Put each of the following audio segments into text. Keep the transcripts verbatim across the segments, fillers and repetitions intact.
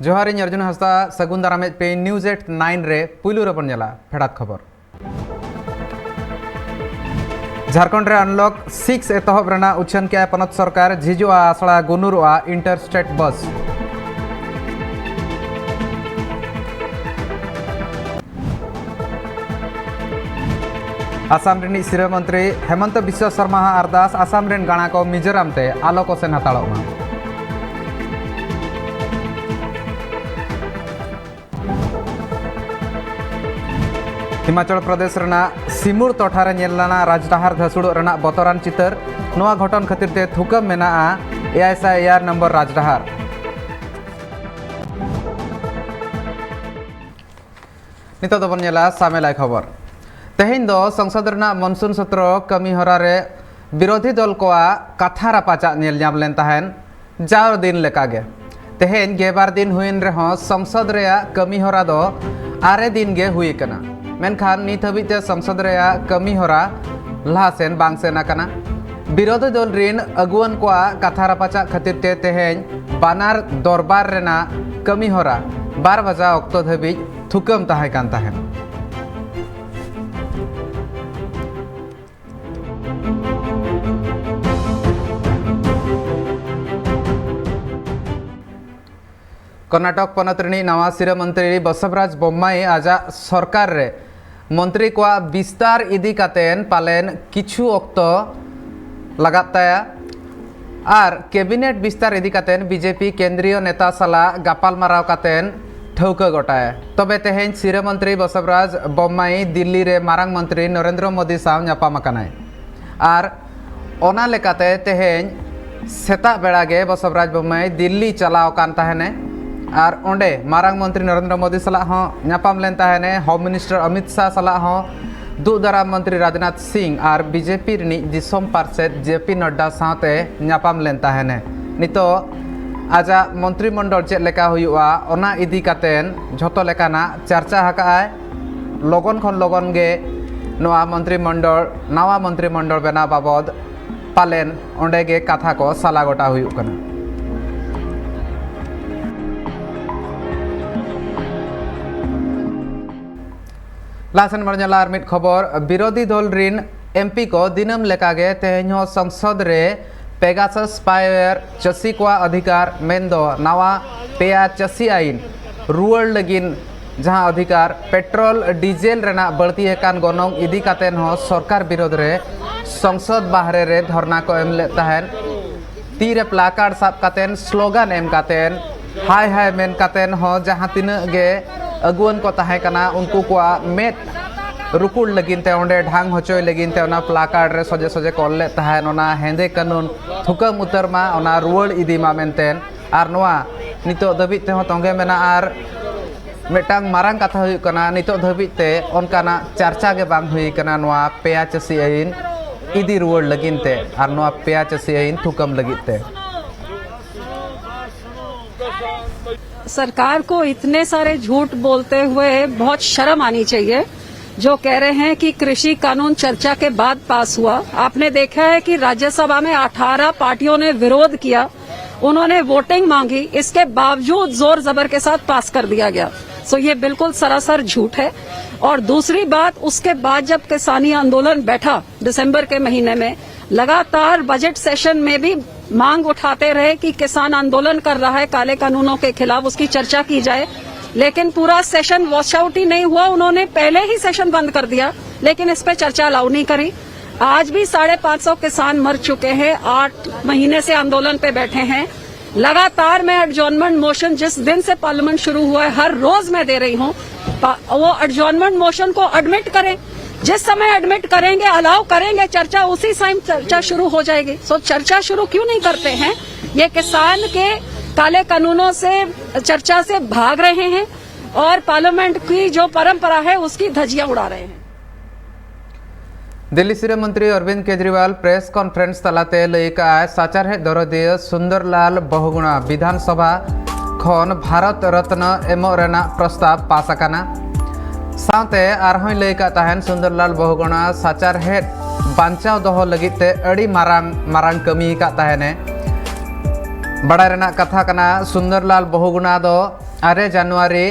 ᱡᱚᱦᱟᱨ, ᱤᱧ ᱚᱨᱡᱩᱱ ᱦᱟᱸᱥᱫᱟ᱾ ᱥᱟᱹᱜᱩᱱ ᱫᱟᱨᱟᱢᱮᱫ ᱯᱮ News eight nine ᱨᱮ᱾ ᱯᱩᱭᱞᱩ ᱨᱮᱵᱚᱱ ᱧᱮᱞᱟ ᱯᱷᱮᱰᱟᱛ ᱠᱷᱚᱵᱚᱨ᱾ ᱡᱷᱟᱲᱠᱷᱚᱸᱰ ᱨᱮ Unlock six ᱮᱛᱚᱦᱚᱵ ᱨᱮᱱᱟᱜ ᱩᱪᱷᱟᱹᱱ ᱠᱮᱫᱼᱟᱭ ᱯᱚᱱᱚᱛ ᱥᱚᱨᱠᱟᱨ᱾ ᱡᱷᱤᱡᱚᱜᱼᱟ ᱟᱥᱲᱟ ᱜᱩᱱᱩᱨᱚᱜᱼᱟ interstate bus᱾ ᱟᱥᱟᱢ ᱨᱤᱱᱤᱡ ᱥᱤᱨᱟᱹ ᱢᱚᱱᱛᱨᱤ ᱦᱮᱢᱚᱱᱛᱚ ᱵᱤᱥᱣᱟ ᱥᱚᱨᱢᱟ ᱦᱟᱜ ᱟᱨᱫᱟᱥ, ᱟᱥᱟᱢ ᱨᱮᱱ ᱜᱟᱬᱟ ᱠᱚ ᱢᱤᱡᱳᱨᱟᱢ ᱛᱮ ᱟᱞᱚ ᱠᱚ ᱥᱮᱱ ᱦᱟᱛᱟᱲᱚᱜ ᱢᱟ᱾ ᱦᱤᱢᱟᱪᱚᱞ ᱯᱨᱚᱫᱮᱥ ᱨᱮᱱᱟᱜ ᱥᱤᱢᱩᱲ ᱴᱚᱴᱷᱟ ᱨᱮ ᱧᱮᱞ ᱞᱮᱱᱟ ᱨᱟᱡᱽᱰᱟᱦᱟᱨ ᱫᱷᱟᱹᱥᱩᱲᱚᱜ ᱨᱮᱱᱟᱜ ᱵᱚᱛᱚᱨᱟᱱ ᱪᱤᱛᱟᱹᱨ᱾ ᱱᱚᱣᱟ ᱜᱷᱚᱴᱚᱱ ᱠᱷᱟᱹᱛᱤᱨ ᱛᱮ ᱛᱷᱩᱠᱟᱹᱢ ᱢᱮᱱᱟᱜᱼᱟ ᱮᱭᱟᱭ ᱥᱟᱭ ᱮᱭᱟᱨ ᱱᱚᱢᱵᱚᱨ ᱨᱟᱡᱽᱰᱟᱦᱟᱨ᱾ ᱱᱤᱛᱚᱜ ᱫᱚᱵᱚᱱ ᱧᱮᱞᱟ ᱥᱟᱢᱮᱞᱟᱭ ᱠᱷᱚᱵᱚᱨ᱾ ᱛᱮᱦᱮᱧ ᱫᱚ ᱥᱚᱝᱥᱚᱫ ᱨᱮᱱᱟᱜ ᱢᱚᱱᱥᱩᱱ ᱥᱚᱛᱨᱚ ᱠᱟᱹᱢᱤ ᱦᱚᱨᱟ ᱨᱮ ᱵᱤᱨᱳᱫᱷᱤ ᱫᱚᱞ ᱠᱚᱣᱟᱜ ᱠᱟᱛᱷᱟ ᱨᱟᱯᱟᱪᱟᱜ ᱧᱮᱞ ᱧᱟᱢ ᱞᱮᱱ ᱛᱟᱦᱮᱸᱱ᱾ ᱡᱟᱣ ᱫᱤᱱ ᱞᱮᱠᱟᱜᱮ ᱛᱮᱦᱮᱧ ᱜᱮᱞᱵᱟᱨ ᱫᱤᱱ ᱦᱩᱭᱮᱱ ᱨᱮᱦᱚᱸ ᱥᱚᱝᱥᱚᱫ ᱨᱮᱭᱟᱜ ᱠᱟᱹᱢᱤ ᱦᱚᱨᱟ ᱫᱚ ᱟᱨᱮ ᱫᱤᱱ ᱜᱮ ᱦᱩᱭ ᱟᱠᱟᱱᱟ᱾ ᱢᱮᱱᱠᱷᱟᱱ ᱱᱤᱛ ᱦᱟᱹᱵᱤᱡ ᱛᱮ ᱥᱚᱝᱥᱚᱫ ᱨᱮᱭᱟᱜ ᱠᱟᱹᱢᱤ ᱦᱚᱨᱟ ᱞᱟᱦᱟ ᱥᱮᱱ ᱵᱟᱝ ᱥᱮᱱ ᱟᱠᱟᱱᱟ᱾ ᱵᱤᱨᱳᱫᱷᱤ ᱫᱚᱞ ᱨᱤᱱ ᱟᱹᱜᱩᱣᱟᱹᱱ ᱠᱚᱣᱟᱜ ᱠᱟᱛᱷᱟ ᱨᱟᱯᱟᱪᱟᱜ ᱠᱷᱟᱹᱛᱤᱨ ᱛᱮ ᱛᱮᱦᱮᱧ ᱵᱟᱱᱟᱨ ᱫᱚᱨᱵᱟᱨ ᱨᱮᱱᱟᱜ ᱠᱟᱹᱢᱤ ᱦᱚᱨᱟ ᱵᱟᱨ ᱵᱟᱡᱟ ᱚᱠᱛᱚ ᱫᱷᱟᱹᱵᱤᱡ ᱛᱷᱩᱠᱟᱹᱢ ᱛᱟᱦᱮᱸ ᱠᱟᱱ ᱛᱟᱦᱮᱸᱱ᱾ ᱠᱚᱨᱱᱟᱴᱚᱠ ᱯᱚᱱᱚᱛ ᱨᱤᱱᱤᱡ ᱱᱟᱣᱟ ᱥᱤᱨᱟᱹ ᱢᱚᱱᱛᱨᱤ ᱵᱚᱥᱚᱵᱨᱟᱡᱽ ᱵᱚᱢᱢᱟᱭᱤ ᱟᱡᱟᱜ ᱥᱚᱨᱠᱟᱨ ᱨᱮ ᱢᱚᱱᱛᱨᱤ ᱠᱚᱣᱟᱜ ᱵᱤᱥᱛᱟᱨ ᱤᱫᱤ ᱠᱟᱛᱮᱱ ᱯᱟᱞᱮᱱ ᱠᱤᱪᱷᱩ ᱚᱠᱛᱚ ᱞᱟᱜᱟᱜ ᱛᱟᱭᱟ ᱟᱨ ᱠᱮᱵᱤᱱᱮᱴ ᱵᱤᱥᱛᱟᱨ ᱤᱫᱤ ᱠᱟᱛᱮᱱ ᱵᱤᱡᱮᱯᱤ ᱠᱮᱱᱫᱨᱤᱭᱚ ᱱᱮᱛᱟ ᱥᱟᱞᱟᱜ ᱜᱟᱯᱟᱞᱢᱟᱨᱟᱣ ᱠᱟᱛᱮᱱ ᱴᱷᱟᱹᱣᱠᱟᱹ ᱜᱚᱴᱟᱭᱟ᱾ ᱛᱚᱵᱮ ᱛᱮᱦᱮᱧ ᱥᱤᱨᱟᱹ ᱢᱚᱱᱛᱨᱤ ᱵᱚᱥᱚᱵᱨᱟᱡᱽ ᱵᱚᱢᱢᱟᱭᱤ ᱫᱤᱞᱞᱤ ᱨᱮ ᱢᱟᱨᱟᱝ ᱢᱚᱱᱛᱨᱤ ᱱᱚᱨᱮᱱᱫᱨᱚ ᱢᱳᱫᱤ ᱥᱟᱶ ᱧᱟᱯᱟᱢ ᱟᱠᱟᱱᱟᱭ᱾ ᱟᱨ ᱚᱱᱟ ᱞᱮᱠᱟᱛᱮ ᱛᱮᱦᱮᱧ ᱥᱮᱛᱟᱜ ᱵᱮᱲᱟ ᱜᱮ ᱵᱚᱥᱚᱵᱨᱟᱡᱽ ᱵᱚᱢᱢᱟᱭᱤ ᱫᱤᱞᱞᱤ ᱪᱟᱞᱟᱣ ᱟᱠᱟᱱ ᱛᱟᱦᱮᱱᱮ᱾ ᱟᱨ ᱚᱸᱰᱮ ᱢᱟᱨᱟᱝ ᱢᱚᱱᱛᱨᱤ ᱱᱚᱨᱮᱱᱫᱨᱚ ᱢᱳᱫᱤ ᱥᱟᱞᱟᱜ ᱦᱚᱸ ᱧᱟᱯᱟᱢ ᱞᱮᱱ ᱛᱟᱦᱮᱱᱮ, ᱦᱳᱢ ᱢᱤᱱᱤᱥᱴᱟᱨ ᱚᱢᱤᱛ ᱥᱟᱦ ᱥᱟᱞᱟᱜ ᱦᱚᱸ, ᱫᱩᱜ ᱫᱟᱨᱟᱢ ᱢᱚᱱᱛᱨᱤ ᱨᱟᱡᱽᱱᱟᱛᱷ ᱥᱤᱝ ᱟᱨ ᱵᱤᱡᱮᱯᱤ ᱨᱤᱱᱤᱡ ᱫᱤᱥᱚᱢ ᱯᱟᱨᱥᱮᱛ ᱡᱮ ᱯᱤ ᱱᱟᱰᱰᱟ ᱥᱟᱶᱛᱮ ᱧᱟᱯᱟᱢ ᱞᱮᱱ ᱛᱟᱦᱮᱱᱮ᱾ ᱱᱤᱛᱚᱜ ᱟᱡᱟᱜ ᱢᱚᱱᱛᱨᱤ ᱢᱚᱱᱰᱚᱞ ᱪᱮᱫ ᱞᱮᱠᱟ ᱦᱩᱭᱩᱜᱼᱟ, ᱚᱱᱟ ᱤᱫᱤ ᱠᱟᱛᱮᱱ ᱡᱷᱚᱛᱚ ᱞᱮᱠᱟᱱᱟᱜ ᱪᱟᱨᱪᱟ ᱟᱠᱟᱫᱼᱟᱭ᱾ ᱞᱚᱜᱚᱱ ᱠᱷᱚᱱ ᱞᱚᱜᱚᱱ ᱜᱮ ᱱᱚᱣᱟ ᱢᱚᱱᱛᱨᱤ ᱢᱚᱱᱰᱚᱞ, ᱱᱟᱣᱟ ᱢᱚᱱᱛᱨᱤ ᱢᱚᱱᱰᱚᱞ ᱵᱮᱱᱟᱣ ᱵᱟᱵᱚᱫ ᱯᱟᱞᱮᱱ ᱚᱸᱰᱮ ᱜᱮ ᱠᱟᱛᱷᱟ ᱠᱚ ᱥᱟᱞᱟ ᱜᱚᱴᱟ ᱦᱩᱭᱩᱜ ᱠᱟᱱᱟ᱾ ᱞᱟᱦᱟ ᱥᱮᱱ ᱵᱚᱱ ᱧᱮᱞᱟ ᱟᱨ ᱢᱤᱫ ᱠᱷᱚᱵᱚᱨ᱾ ᱵᱤᱨᱳᱫᱷᱤ ᱫᱚᱞ ᱨᱤᱱ ᱮᱢᱯᱤ ᱠᱚ ᱫᱤᱱᱟᱹᱢ ᱞᱮᱠᱟᱜᱮ ᱛᱮᱦᱮᱧ ᱦᱚᱸ ᱥᱚᱝᱥᱚᱫ ᱨᱮ ᱯᱮᱜᱟᱥᱟᱥ ᱥᱯᱟᱭᱣᱮᱭᱟᱨ, ᱪᱟᱹᱥᱤ ᱠᱚᱣᱟᱜ ᱚᱫᱷᱤᱠᱟᱨ ᱢᱮᱱᱫᱚ ᱱᱟᱣᱟ ᱯᱮᱭᱟ ᱪᱟᱹᱥᱤ ᱟᱹᱭᱤᱱ ᱨᱩᱣᱟᱹᱲ ᱞᱟᱹᱜᱤᱫ ᱡᱟᱦᱟᱸ ᱚᱫᱷᱤᱠᱟᱨ, ᱯᱮᱴᱨᱳᱞ ᱰᱤᱡᱮᱞ ᱨᱮᱱᱟᱜ ᱵᱟᱹᱲᱛᱤ ᱟᱠᱟᱱ ᱜᱚᱱᱚᱝ ᱤᱫᱤ ᱠᱟᱛᱮ ᱦᱚᱸ ᱥᱚᱨᱠᱟᱨ ᱵᱤᱨᱳᱫᱷ ᱨᱮ ᱥᱚᱝᱥᱚᱫ ᱵᱟᱦᱨᱮ ᱨᱮ ᱫᱷᱚᱨᱱᱟ ᱠᱚ ᱮᱢ ᱞᱮᱫ ᱛᱟᱦᱮᱸᱱ᱾ ᱛᱤᱨᱮ ᱯᱞᱟᱠᱟᱨᱰ ᱥᱟᱵ ᱠᱟᱛᱮ, ᱥᱞᱳᱜᱟᱱ ᱮᱢ ᱠᱟᱛᱮ, ᱦᱟᱭ ᱦᱟᱭ ᱢᱮᱱ ᱠᱟᱛᱮ ᱦᱚᱸ ᱡᱟᱦᱟᱸ ᱛᱤᱱᱟᱹᱜ ᱜᱮ ᱟᱹᱜᱩᱣᱟᱹᱱ ᱠᱚ ᱛᱟᱦᱮᱸ ᱠᱟᱱᱟ, ᱩᱱᱠᱩ ᱠᱚᱣᱟᱜ ᱢᱮᱫ ᱨᱩᱠᱩᱲ ᱞᱟᱹᱜᱤᱫ ᱛᱮ, ᱚᱸᱰᱮ ᱰᱷᱟᱝ ᱦᱚᱪᱚᱭ ᱞᱟᱹᱜᱤᱫ ᱛᱮ ᱚᱱᱟ ᱯᱞᱟᱠᱟᱨᱰ ᱨᱮ ᱥᱚᱡᱷᱮ ᱥᱚᱡᱷᱮ ᱠᱚ ᱚᱞ ᱞᱮᱫ ᱛᱟᱦᱮᱸᱫ, ᱚᱱᱟ ᱦᱮᱸᱫᱮ ᱠᱟᱹᱱᱩᱱ ᱛᱷᱩᱠᱟᱹᱢ ᱩᱛᱟᱹᱨ ᱢᱟ, ᱚᱱᱟ ᱨᱩᱣᱟᱹᱲ ᱤᱫᱤ ᱢᱟ ᱢᱮᱱᱛᱮ᱾ ᱟᱨ ᱱᱚᱣᱟ ᱱᱤᱛᱚᱜ ᱫᱷᱟᱹᱵᱤᱡ ᱛᱮᱦᱚᱸ ᱛᱚᱸᱜᱮ ᱢᱮᱱᱟᱜᱼᱟ᱾ ᱟᱨ ᱢᱤᱫᱴᱟᱝ ᱢᱟᱨᱟᱝ ᱠᱟᱛᱷᱟ ᱦᱩᱭᱩᱜ ᱠᱟᱱᱟ, ᱱᱤᱛᱚᱜ ᱫᱷᱟᱹᱵᱤᱡ ᱛᱮ ᱚᱱᱠᱟᱱᱟᱜ ᱪᱟᱨᱪᱟ ᱜᱮ ᱵᱟᱝ ᱦᱩᱭ ᱠᱟᱱᱟ ᱱᱚᱣᱟ ᱯᱮᱭᱟ ᱪᱟᱹᱥᱤ ᱟᱹᱭᱤᱱ ᱤᱫᱤ ᱨᱩᱣᱟᱹᱲ ᱞᱟᱹᱜᱤᱫ ᱛᱮ ᱟᱨ ᱱᱚᱣᱟ ᱯᱮᱭᱟ ᱪᱟᱹᱥᱤ ᱟᱹᱭᱤᱱ ᱛᱷᱩᱠᱟᱹᱢ ᱞᱟᱹᱜᱤᱫ ᱛᱮ᱾ सरकार को इतने सारे झूठ बोलते हुए बहुत शर्म आनी चाहिए। जो कह रहे हैं कि कृषि कानून चर्चा के बाद पास हुआ। आपने देखा है कि राज्यसभा में अठारह पार्टियों ने विरोध किया, उन्होंने वोटिंग मांगी, इसके बावजूद जोर जबर के साथ पास कर दिया गया। सो ये बिल्कुल सरासर झूठ है। और दूसरी बात, उसके बाद जब किसानी आंदोलन बैठा दिसंबर के महीने में, लगातार बजट सेशन में भी मांग उठाते रहे कि किसान आंदोलन कर रहा है काले कानूनों के खिलाफ, उसकी चर्चा की जाए। लेकिन पूरा सेशन वॉश आउट ही नहीं हुआ, उन्होंने पहले ही सेशन बंद कर दिया, लेकिन इस पर चर्चा अलाउ नहीं करी। आज भी साढ़े पाँच सौ किसान मर चुके हैं, आठ महीने से आंदोलन पे बैठे हैं। लगातार मैं एडजॉर्नमेंट मोशन, जिस दिन से पार्लियामेंट शुरू हुआ है, हर रोज मैं दे रही हूँ। वो एडजॉर्नमेंट मोशन को एडमिट करें, जिस समय एडमिट करेंगे, अलाउ करेंगे चर्चा, उसी समय चर्चा शुरू हो जाएगी। सो चर्चा शुरू क्यों नहीं करते हैं? ये किसान के काले कानूनों से, चर्चा से भाग रहे हैं और पार्लियामेंट की जो परंपरा है, उसकी धज्जियां उड़ा रहे हैं। ᱫᱤᱞᱞᱤ ᱥᱤᱨᱟᱹ ᱢᱚᱱᱛᱨᱤ ᱚᱨᱵᱤᱱᱫ ᱠᱮᱡᱨᱤᱣᱟᱞ ᱯᱨᱮᱥ ᱠᱚᱱᱯᱷᱟᱨᱮᱱᱥ ᱛᱟᱞᱟᱛᱮ ᱞᱟᱹᱭ ᱟᱠᱟᱫᱼᱟᱭ, ᱥᱟᱪᱟᱨᱦᱮᱫ ᱫᱚᱨᱚᱫᱤᱭᱟᱹ ᱥᱩᱱᱫᱚᱨᱞᱟᱞ ᱵᱚᱦᱩᱜᱩᱬᱟ ᱵᱤᱫᱷᱟᱱ ᱥᱚᱵᱷᱟ ᱠᱷᱚᱱ ᱵᱷᱟᱨᱚᱛ ᱨᱚᱛᱱᱚ ᱮᱢᱚᱜ ᱨᱮᱱᱟᱜ ᱯᱨᱚᱥᱛᱟᱵ ᱯᱟᱥ ᱟᱠᱟᱱᱟ᱾ ᱥᱟᱶᱛᱮ ᱟᱨᱦᱚᱸᱭ ᱞᱟᱹᱭ ᱟᱠᱟᱫ ᱛᱟᱦᱮᱱ, ᱥᱩᱱᱫᱚᱨᱞᱟᱞ ᱵᱚᱦᱩᱜᱩᱬᱟ ᱥᱟᱪᱟᱨᱦᱮᱫ ᱵᱟᱧᱪᱟᱣ ᱫᱚᱦᱚ ᱞᱟᱹᱜᱤᱫ ᱛᱮ ᱟᱹᱰᱤ ᱢᱟᱨᱟᱝ ᱢᱟᱨᱟᱝ ᱠᱟᱹᱢᱤ ᱟᱠᱟᱫ ᱛᱟᱦᱮᱱᱮ᱾ ᱵᱟᱲᱟᱭ ᱨᱮᱱᱟᱜ ᱠᱟᱛᱷᱟ ᱠᱟᱱᱟ, ᱥᱩᱱᱫᱚᱨᱞᱟᱞ ᱵᱚᱦᱩᱜᱩᱬᱟ ᱫᱚ ᱟᱨᱮ ᱡᱟᱱᱩᱣᱟᱨᱤ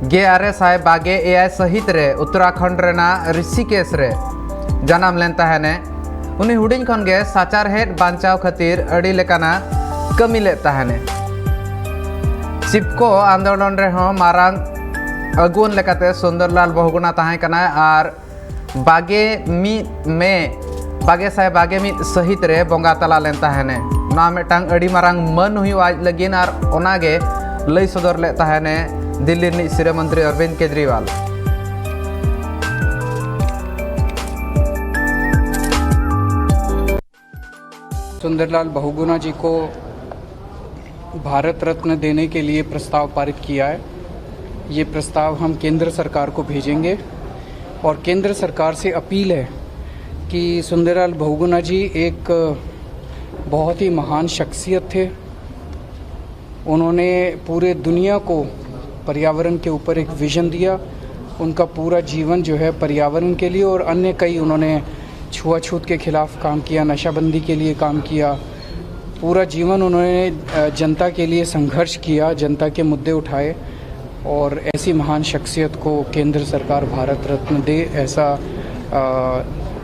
ᱜᱮᱞ ᱟᱨᱮ ᱥᱟᱭ ᱵᱟᱜᱮ ᱮᱭᱟᱭ ᱥᱟᱹᱦᱤᱛ ᱨᱮ ᱩᱛᱛᱚᱨᱟᱠᱷᱚᱸᱰ ᱨᱮᱱᱟᱜ ᱨᱤᱥᱤᱠᱮᱥ ᱨᱮ ᱡᱟᱱᱟᱢ ᱞᱮᱱ ᱛᱟᱦᱮᱱᱮ᱾ ᱩᱱᱤ ᱦᱩᱰᱤᱧ ᱠᱷᱚᱱ ᱜᱮ ᱥᱟᱪᱟᱨᱦᱮᱫ ᱵᱟᱧᱪᱟᱣ ᱠᱷᱟᱹᱛᱤᱨ ᱟᱹᱰᱤ ᱞᱮᱠᱟᱱᱟ ᱠᱟᱹᱢᱤ ᱞᱮᱫ ᱛᱟᱦᱮᱱᱮ᱾ ᱪᱤᱯᱠᱳ ᱟᱱᱫᱳᱞᱚᱱ ᱨᱮᱦᱚᱸ ᱢᱟᱨᱟᱝ ᱟᱹᱜᱩᱣᱟᱹᱱ ᱞᱮᱠᱟᱛᱮ ᱥᱩᱱᱫᱚᱨᱞᱟᱞ ᱵᱚᱦᱩᱜᱩᱱᱟ ᱛᱟᱦᱮᱸ ᱠᱟᱱᱟᱭ ᱟᱨ ᱵᱟᱜᱮ ᱢᱤᱫ ᱢᱮ ᱵᱟᱜᱮ ᱥᱟᱭ ᱵᱟᱜᱮ ᱢᱤᱫ ᱥᱟᱹᱦᱤᱛ ᱨᱮ ᱵᱚᱸᱜᱟ ᱛᱟᱞᱟ ᱞᱮᱱ ᱛᱟᱦᱮᱱᱮ᱾ ᱱᱚᱣᱟ ᱢᱤᱫᱴᱟᱝ ᱟᱹᱰᱤ ᱢᱟᱨᱟᱝ ᱢᱟᱹᱱ ᱦᱩᱭᱩᱜᱼᱟ ᱟᱡ ᱞᱟᱹᱜᱤᱫ, ᱟᱨ ᱚᱱᱟᱜᱮ ᱞᱟᱹᱭ ᱥᱚᱫᱚᱨ ᱞᱮᱫ ᱛᱟᱦᱮᱱᱮ ᱫᱤᱞᱞᱤ ᱨᱤᱱᱤᱡ ᱥᱤᱨᱟᱹ ᱢᱚᱱᱛᱨᱤ ᱚᱨᱵᱤᱱᱫ ᱠᱮᱡᱨᱤᱣᱟᱞ᱾ सुंदरलाल बहुगुणा जी को भारत रत्न देने के लिए प्रस्ताव पारित किया है। ये प्रस्ताव हम केंद्र सरकार को भेजेंगे और केंद्र सरकार से अपील है कि सुंदरलाल बहुगुणा जी एक बहुत ही महान शख्सियत थे। उन्होंने पूरे दुनिया को पर्यावरण के ऊपर एक विजन दिया। उनका पूरा जीवन जो है पर्यावरण के लिए और अन्य कई, उन्होंने छुआछूत के खिलाफ काम किया, नशाबंदी के लिए काम किया। पूरा जीवन उन्होंने जनता के लिए संघर्ष किया, जनता के मुद्दे उठाए और ऐसी महान शख्सियत को केंद्र सरकार भारत रत्न दे, ऐसा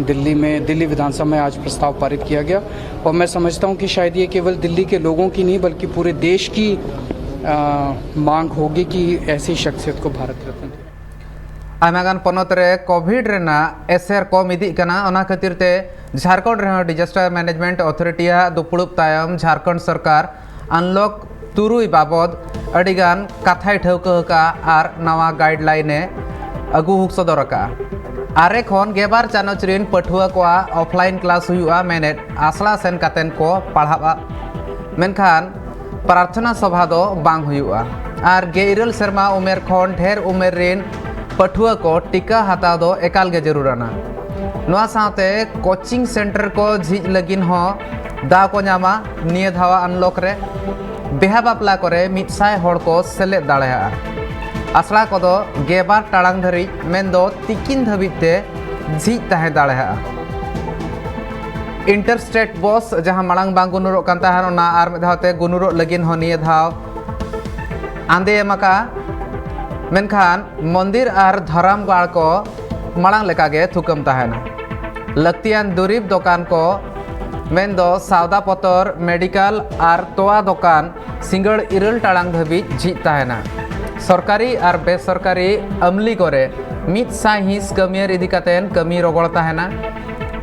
दिल्ली में, दिल्ली विधानसभा में आज प्रस्ताव पारित किया गया। और मैं समझता हूं कि शायद ये केवल दिल्ली के लोगों की नहीं, बल्कि पूरे देश की मांग होगी कि ऐसी शख्सियत को भारत रत्न। ᱟᱭᱢᱟ ᱜᱟᱱ ᱯᱚᱱᱚᱛ ᱨᱮ ᱠᱳᱵᱷᱤᱰ ᱨᱮᱱᱟᱜ ᱮᱥᱮᱨ ᱠᱚᱢ ᱤᱫᱤᱜ ᱠᱟᱱᱟ᱾ ᱚᱱᱟ ᱠᱷᱟᱹᱛᱤᱨ ᱛᱮ ᱡᱷᱟᱲᱠᱷᱚᱸᱰ ᱨᱮᱦᱚᱸ ᱰᱤᱡᱟᱥᱴᱟᱨ ᱢᱮᱱᱮᱡᱢᱮᱱᱴ ᱚᱛᱷᱚᱨᱤᱴᱤᱭᱟᱜ ᱫᱩᱯᱲᱩᱵ ᱛᱟᱭᱚᱢ ᱡᱷᱟᱲᱠᱷᱚᱸᱰ ᱥᱚᱨᱠᱟᱨ ᱟᱱᱞᱚᱠ ᱛᱩᱨᱩᱭ ᱵᱟᱵᱚᱫ ᱟᱹᱰᱤᱜᱟᱱ ᱠᱟᱛᱷᱟᱭ ᱴᱷᱟᱹᱣᱠᱟᱹ ᱟᱠᱟᱫᱼᱟ ᱟᱨ ᱱᱟᱣᱟ ᱜᱟᱭᱤᱰᱞᱟᱭᱤᱱ ᱮ ᱟᱹᱜᱩ ᱥᱚᱫᱚᱨ ᱟᱠᱟᱫᱼᱟ᱾ ᱟᱨᱮ ᱠᱷᱚᱱ ᱜᱮᱞᱵᱟᱨ ᱪᱟᱱᱟᱪ ᱨᱤᱱ ᱯᱟᱹᱴᱷᱩᱣᱟᱹ ᱠᱚᱣᱟᱜ ᱚᱯᱷᱞᱟᱭᱤᱱ ᱠᱞᱟᱥ ᱦᱩᱭᱩᱜᱼᱟ ᱢᱮᱱᱮᱫ ᱟᱥᱲᱟ ᱥᱮᱱ ᱠᱟᱛᱮᱱ ᱠᱚ ᱯᱟᱲᱦᱟᱜᱼᱟ, ᱢᱮᱱᱠᱷᱟᱱ ᱯᱨᱟᱨᱛᱷᱚᱱᱟ ᱥᱚᱵᱷᱟ ᱫᱚ ᱵᱟᱝ ᱦᱩᱭᱩᱜᱼᱟ᱾ ᱟᱨ ᱜᱮᱞ ᱤᱨᱟᱹᱞ ᱥᱮᱨᱢᱟ ᱩᱢᱮᱨ ᱠᱷᱚᱱ ᱰᱷᱮᱨ ᱩᱢᱮᱨ ᱨᱤᱱ ᱯᱟᱹᱴᱷᱩᱣᱟᱹ ᱠᱚ ᱴᱤᱠᱟ ᱦᱟᱛᱟᱣ ᱫᱚ ᱮᱠᱟᱞ ᱜᱮ ᱡᱟᱹᱨᱩᱲᱟᱱᱟ᱾ ᱱᱚᱣᱟ ᱥᱟᱶᱛᱮ ᱠᱳᱪᱤᱝ ᱥᱮᱱᱴᱟᱨ ᱠᱚ ᱡᱷᱤᱡ ᱞᱟᱹᱜᱤᱫ ᱦᱚᱸ ᱫᱟᱣ ᱠᱚ ᱧᱟᱢᱟ ᱱᱤᱭᱟᱹ ᱫᱷᱟᱣ ᱟᱱᱞᱚᱠ ᱨᱮ᱾ ᱵᱤᱦᱟ ᱵᱟᱯᱞᱟ ᱠᱚᱨᱮ ᱢᱤᱫ ᱥᱟᱭ ᱦᱚᱲ ᱠᱚ ᱥᱮᱞᱮᱫ ᱫᱟᱲᱮᱭᱟᱜᱼᱟ᱾ ᱟᱥᱲᱟ ᱠᱚᱫᱚ ᱜᱮᱞᱵᱟᱨ ᱴᱟᱲᱟᱝ ᱫᱷᱟᱹᱨᱤᱡ, ᱢᱮᱱᱫᱚ ᱛᱤᱠᱤᱱ ᱫᱷᱟᱹᱵᱤᱡ ᱛᱮ ᱡᱷᱤᱡ ᱛᱟᱦᱮᱸ ᱫᱟᱲᱮᱭᱟᱜᱼᱟ᱾ ᱤᱱᱴᱟᱨ ᱥᱴᱮᱴ ᱵᱚᱥ, ᱡᱟᱦᱟᱸ ᱢᱟᱲᱟᱝ ᱵᱟᱝ ᱜᱩᱱᱩᱨᱚᱜ ᱠᱟᱱ ᱛᱟᱦᱮᱸᱱ, ᱚᱱᱟ ᱟᱨ ᱢᱤᱫ ᱫᱷᱟᱣ ᱛᱮ ᱜᱩᱱᱩᱨᱚᱜ ᱞᱟᱹᱜᱤᱫ ᱦᱚᱸ ᱱᱤᱭᱟᱹ ᱫᱷᱟᱣ ᱟᱸᱫᱮ ᱮᱢ ᱟᱠᱟᱫᱼᱟ᱾ ᱢᱮᱱᱠᱷᱟᱱ ᱢᱚᱱᱫᱤᱨ ᱟᱨ ᱫᱷᱚᱨᱚᱢ ᱜᱟᱲ ᱠᱚ ᱢᱟᱲᱟᱝ ᱞᱮᱠᱟᱜᱮ ᱛᱷᱩᱠᱟᱹᱢ ᱛᱟᱦᱮᱱᱟ᱾ ᱞᱟᱹᱠᱛᱤᱭᱟᱱ ᱫᱩᱨᱤᱵᱽ ᱫᱚᱠᱟᱱ ᱠᱚ, ᱢᱮᱱᱫᱚ ᱥᱟᱣᱫᱟ ᱯᱚᱛᱚᱨ, ᱢᱮᱰᱤᱠᱟᱞ ᱟᱨ ᱛᱚᱣᱟ ᱫᱚᱠᱟᱱ ᱥᱤᱸᱜᱟᱹᱲ ᱤᱨᱟᱹᱞ ᱴᱟᱲᱟᱝ ᱫᱷᱟᱹᱵᱤᱡ ᱡᱷᱤᱡ ᱛᱟᱦᱮᱱᱟ᱾ ᱥᱚᱨᱠᱟᱨᱤ ᱟᱨ ᱵᱮᱥᱚᱨᱠᱟᱨᱤ ᱟᱹᱢᱞᱤ ᱠᱚᱨᱮ ᱢᱤᱫ ᱥᱟᱭ ᱦᱤᱸᱥ ᱠᱟᱹᱢᱤᱭᱟᱹᱨ ᱤᱫᱤ ᱠᱟᱛᱮ ᱠᱟᱹᱢᱤ ᱨᱚᱜᱚᱲ ᱛᱟᱦᱮᱱᱟ᱾